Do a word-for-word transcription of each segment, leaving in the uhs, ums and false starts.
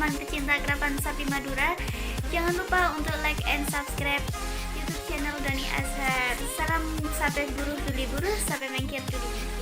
Pecinta kerapan sapi Madura, jangan lupa untuk like and subscribe YouTube channel Dani Azhar. Salam sapè buru duli buru, sapè mèngkèr duli mèngkèr.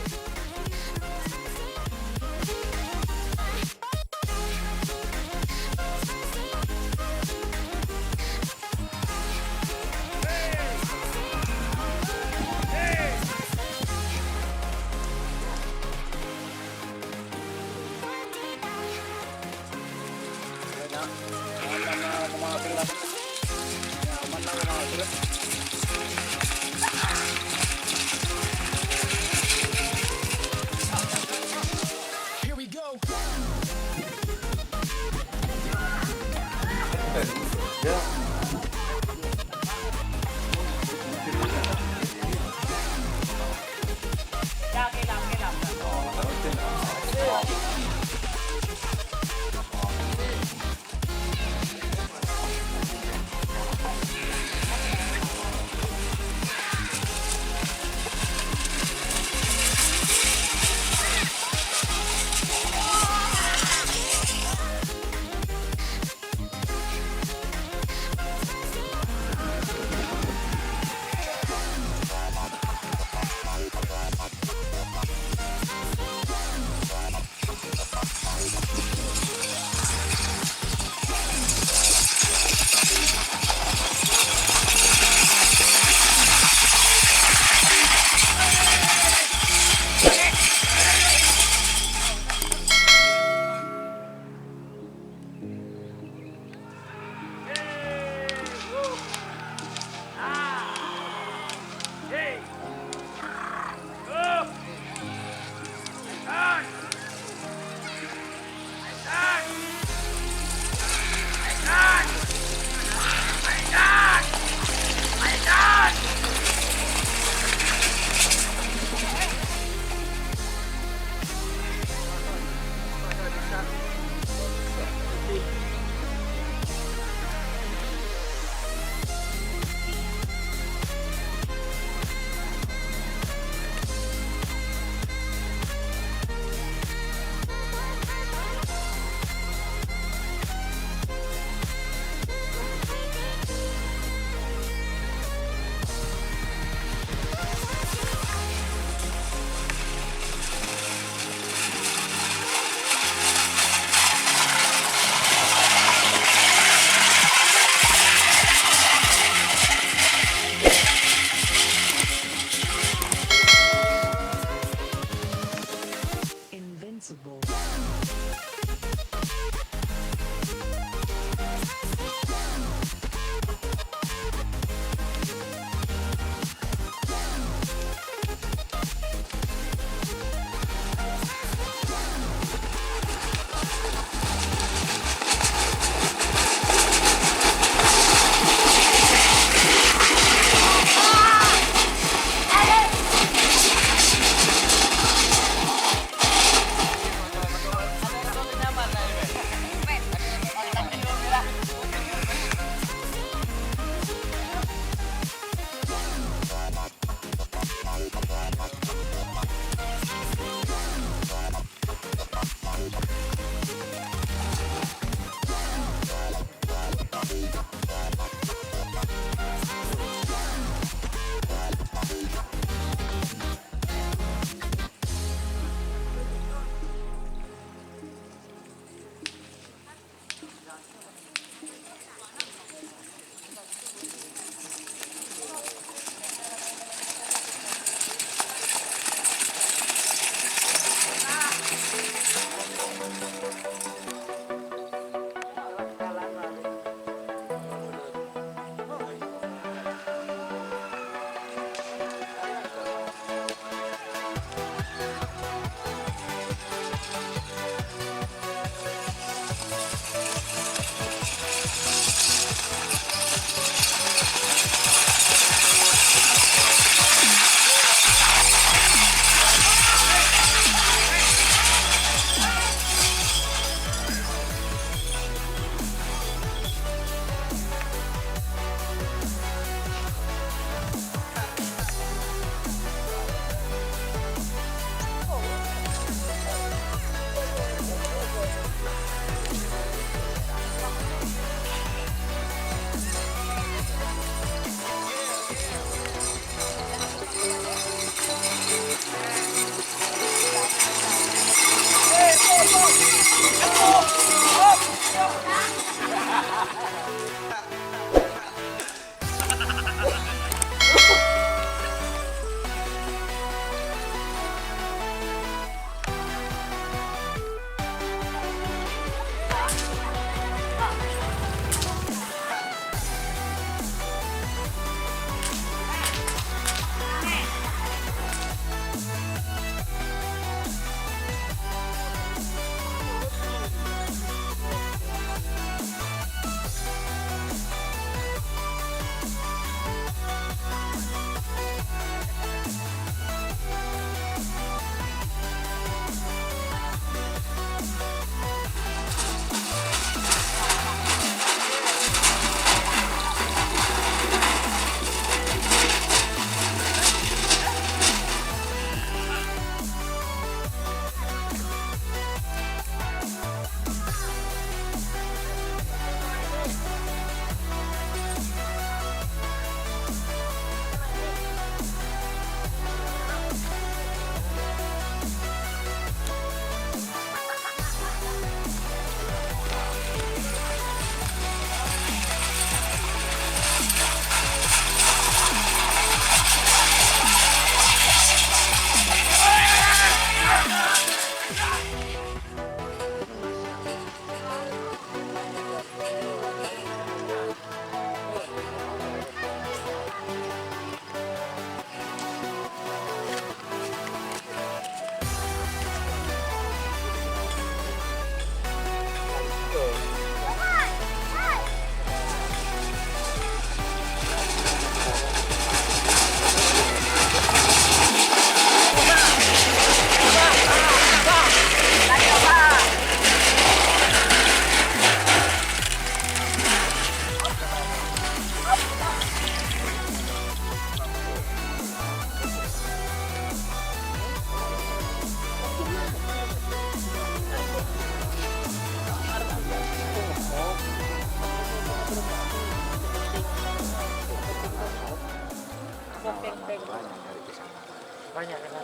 Banyak kan?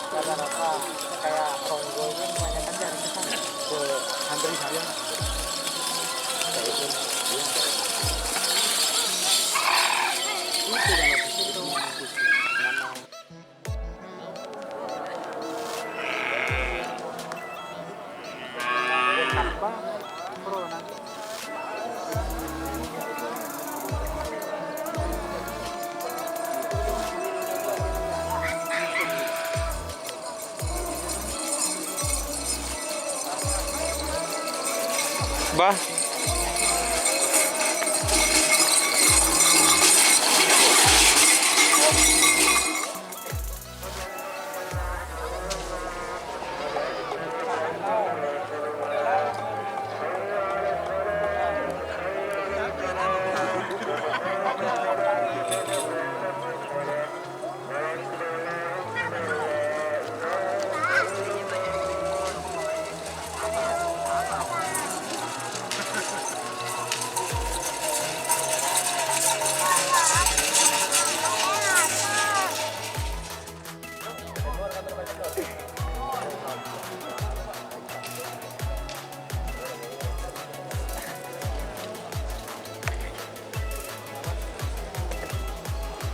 Rata-rata kayak Kongo itu kebanyakan dari sana. Ke antri saya. Kayak itu. Iya. Itu yang lebih sering. Bah.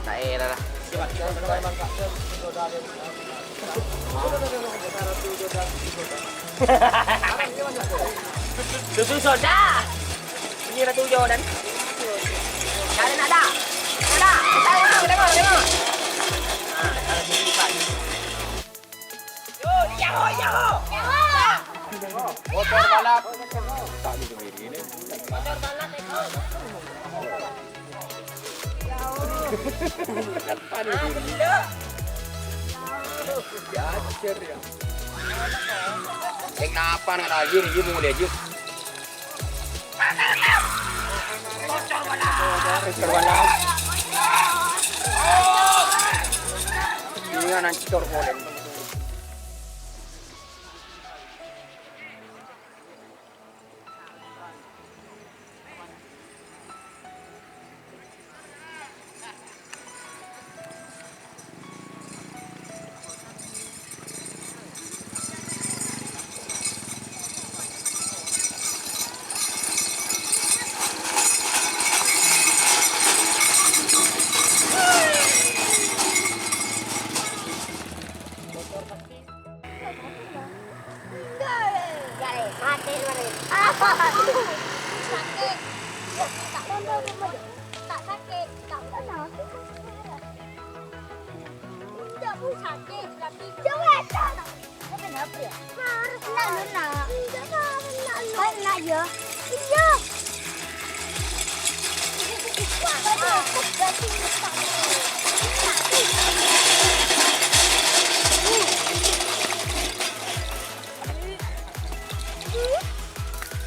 Nah, eh, lah, lah. Susu soda. Ini Ratu Jordan. Kalian ada? Ada? Kita dengar, dengar, dengar. Nah, kalau gitu, Pak. Yo, yaho, yaho. Yaho. Motor balap. Motor balap, Eko. Jajar ya. Sing napa nang lagi iki mulai aja. Bocor balap. Ini kan hancur poleng. Enggak, eh. Enggak, eh. Mati lu, eh. Apa? Sakit. Ya, tak tonton rumah. Tak sakit. Tak kenal. Enggak, Bu, sakit. Tapi coba, Cak. Lu kenapa, ya? Harus nak lu, nak. Enggak, nak, nak, nak. Baik, nak, ya. Iya. Wah, aduh, berarti tak.